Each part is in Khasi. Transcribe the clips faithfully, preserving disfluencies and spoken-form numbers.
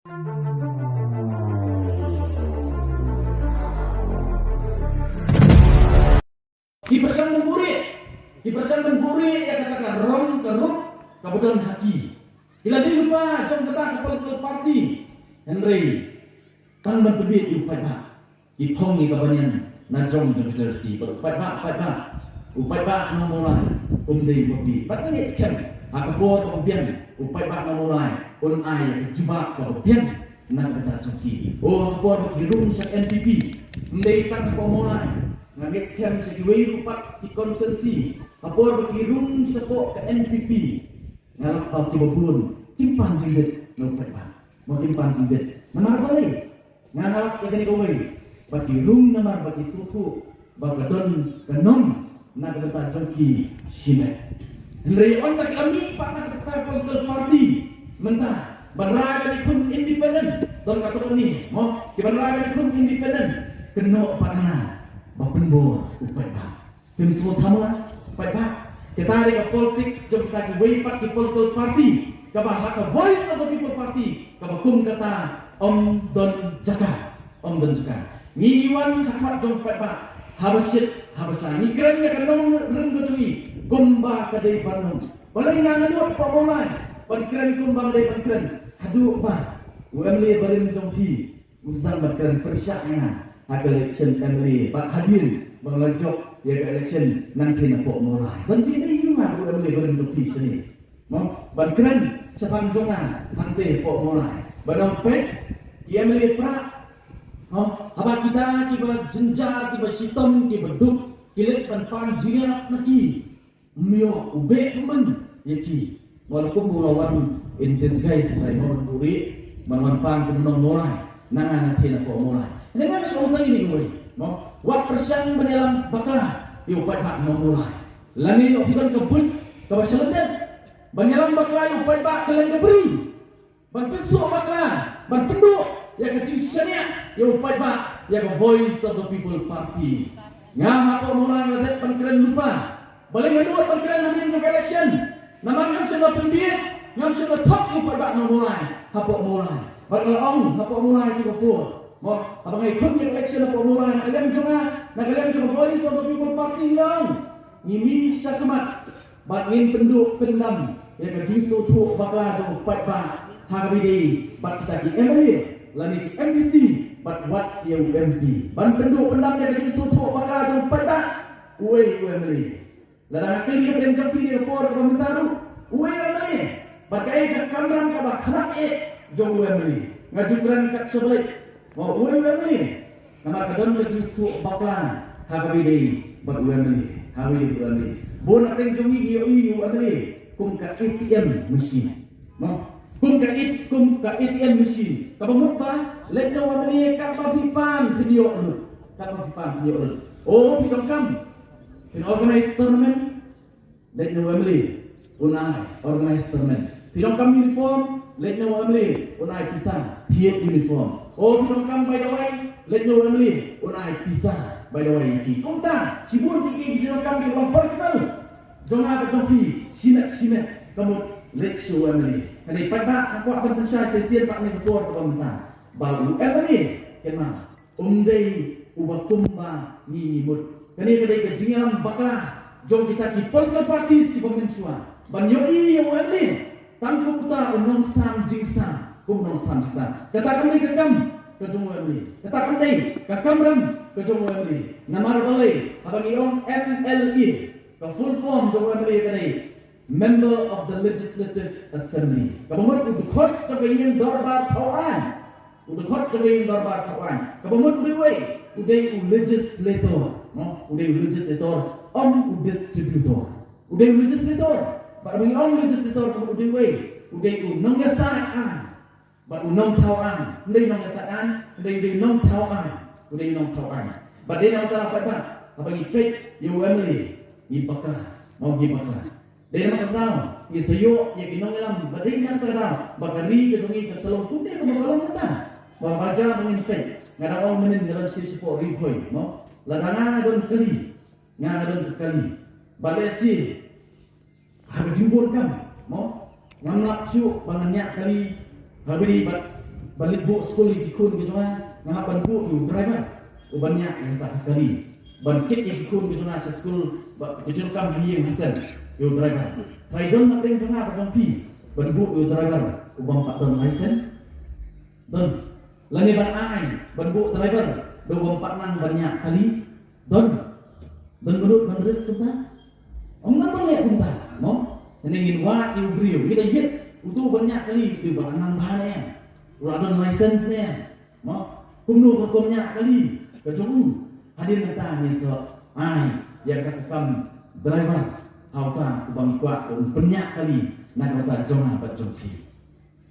Ki pyrshang ban buhrieh, ki pyrshang ban buhrieh ïa kata ka rong ka rup kaba don ha ki. Ki la dei lypa jong kata ka political party. Hynrei tang ban pynbieit ïa u paidbah, ki phong ïa ka banïan na jrong jong ka jersey bad u paidbah, paidbah, u paidbah Nongmawlai um dei u babieit. Bad nga ngeit skhem ha ka por ba u biang u paidbah Nongmawlai un ai ïa ka jubab kaba biang na ka bynta jong ki. O, ha ka por ba ki rung sha N P P, ym dei tang hapoh Mawlai, nga ngeit skhem sha kiwei ruh pat ki constituency, ha ka por ba ki rung shapoh ka N P P, nga lap ba kiba bun kim pan jingbit na u paidbah. Mo, kim pan jingbit. Namar balei? Nga, nga lap ïa kane kawei, ba ki rung namar ba ki sngewthuh ba ka don ka nong na ka bynta jong ki shimet. Hynrei ynda ki la mih pat na ka bynta political party mynta, ban rai ban ïakhun independent, don katto katne, mo, ki ban rai ban ïakhun independent, kynnoh pat hana ba pynbor u paidbah. Phim sngewthuh mo, paidbah? Kata dei ka politics jong kita kiwei pat ki political party, kaba ha ka Voice of the People Party kaba kum kata ym don jaka, ym don jaka. Ngi wan ha khmat jong paidbah haba shit haba shai, ngi kren ïa ka nongrim ka jong ngi kumba ka dei ban long. Balei nga, nga nud hapoh Mawlai ban kren kumba nga dei ban kren, haduh ba u M L A barim jong phi u sdang ban kren pyrshah ïa nga ha ka election M L A, bad hadien ba nga la jop ïa ka election nangtei napoh Mawlai, ban jingdei ïa nga u M L A barim jong phi shane, mo, ban kren shaphang jong nga hangtei hapoh Mawlai, ban ong peit ki M L A prah, mo, haba kita kiba jynjar, kiba shitom, kiba duk, ki leit ban pan jingïarap na ki, ym ïoh u beh u man ïa ki. Mo, la kum u la wan in disguise, trai, mo, ban buhrieh, ban wan pan kum u nong Mawlai na nga, nangtei napoh Mawlai. Hynrei nga sngewthuh ïa kane kawei, mo, wat pyrshang ban ïalam bakla ïa u paidbah nong Mawlai. Lane ïoh phi don ka buit kaba shalyndet ban ïalam bakla ïa u paidbah ka leng ka bri, ban pynsuk bakla, ban pynduh ïa ka jingshaniah ïa u paidbah, ïa ka Voice of the People Party. Nga hapoh Mawlai nga la dep ban kren lypa. Balei nga nud ban kren hadien jong ka election? Namar ngam shym la pynbieit, ngam shym la thok ïa u paidbah nong Mawlai hapoh Mawlai. Bad nga la ong hapoh Mawlai ha kaba pur, mo, haba nga ïakhun ïa ka election hapoh Mawlai, na ka liang jong nga, na ka liang jong ka Voice of the People Party, nga ong ngi mih sha khmat bad ngin pynduh pyndam ïa ka jingsngewthuh bakla jong u paidbah ha kaba ïadei bad kita ki M L A lane ki M D C bad wat ïa u M P. Ban pynduh pyndam ïa ka jingsngewthuh bakla jong u paidbah, uei u M L A? Lada nga kylli ha pdeng jong phi ha ka por kaba mynta ruh, uei u M L A? Bad kaei ka kamram kaba khlad eh jong u M L A? Nga ju kren kat sha balei, mo, uei u M L A? Namar ka don ka jingsngewthuh bakla ha kaba ïadei bad u M L A, ha kaba ïadei bad u M L A. Bun na pdeng jong ngi ngi ïohi ïa u M L A kum ka A T M machine, mo? Kum ka A-, kum ka A T M machine. Kaba mut ba leit na u M L A katba phi pan phin ïoh lut, katba phi pan phin ïoh lut. O, phi donkam phin organize tournament, leit na u M L A un ai organize tournament. Phi donkam uniform, leit na u M L A un ai pisa thied uniform. O, phi donkam bai dawai, leit na u M L A un ai pisa bai dawai ïa ki. Kumta shibun ki, ki, ki donkam ki long personal jong nga bad jong phi, shimet shimet, ka mut leit sha u M L A. Hynrei paidbah, nga kwah ban pynshai shisien pat ha kane ka por kaba mynta ba u M L A, kynmaw, um dei uba kumba ngi ngi mut. Kane ka dei ka jingïalam bakla jong kita ki political parties kiba mynshuwa, ban ïohi ïa u M L A tang kum uta u nongsam jingsam, kum u nongsam jingsam. Kata kam dei ka kam ka jong u M L A. Kata kam dei ka kamram ka jong u M L A. Namar balei? Haba ngi ong M L A, ka full form jong u M L A ka dei Member of the Legislative Assembly. Kaba mut u dkhot jong ka ïing dorbar thaw aiñ. U dkhot jong ka ïing dorbar thaw aiñ. Kaba mut u dei uei? U dei u legislator, no? U dei u legislator, ym u distributor. U dei u legislator. Bad haba ngi ong legislator, kaba mut u dei uei? U dei u nongïasaid aiñ bad u nongthaw aiñ. Ym dei nongïasaid aiñ, ym dei, u dei nongthaw aiñ. U dei u nongthaw aiñ. Bad dei na kata pat ba haba ngi peit ïa u M L A, ngi bakla, mo, ngi bakla. Dei namar kata ngi sa ïoh ïa ki nongïalam ba dei namar kata ba ka ri ka jong ngi ka sa long kumne kumba ka long mynta. Ba, ba jar ba ngin peit, nga dang ong mynnin nga dang shisha shapoh Ri Bhoi, mo. Lada nga, nga don kali, nga, nga don ka kali, ba lehse ha ka jingbun kam, mo, ngam lap shuh ba ngan ñiah kali ha kaba ïadei bad Ban leit buh skul ïa ki khun ki jong nga, nga hap ban buh ïa u driver u ban ñiah ïa kata ka kali ban kit ïa ki khun ki jong nga sha skul, ba ki jong kam ha ïing ha sem, ïa u driver. Trai don na pdeng jong nga bad jong phi ban buh ïa u driver u bym pat don license? Don. Lane ban ai ban buh driver da u bym pat nang ban ñiah kali? Don. Ban bynta ban risk kumta? Ym nang ban leh kumta, mo? Hynrei ngin wad ïa u briew, ngi da ïeit uto ban ñiah kali, u briew ba la nang bha ne em, u la don license ne em, mo? Kumno ka rukom ñiah kali ka jong u? Hadien nangta ngin sa ai ïa ka kam driver ha uta uba ngi kwah ba un pynñiah kali na ka bynta jong nga bad jong phi.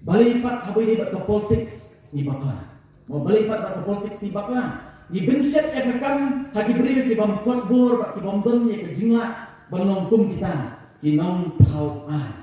Balei pat haba ïadei bad ka politics ngi bakla? Mo, balei pat bad ka politics ngi bakla? Ngi bynshet ïa ka kam ha ki briew ki bym kot bor bad ki bym don ïa ka jinglah ban long kum kita ki nongthaw aiñ.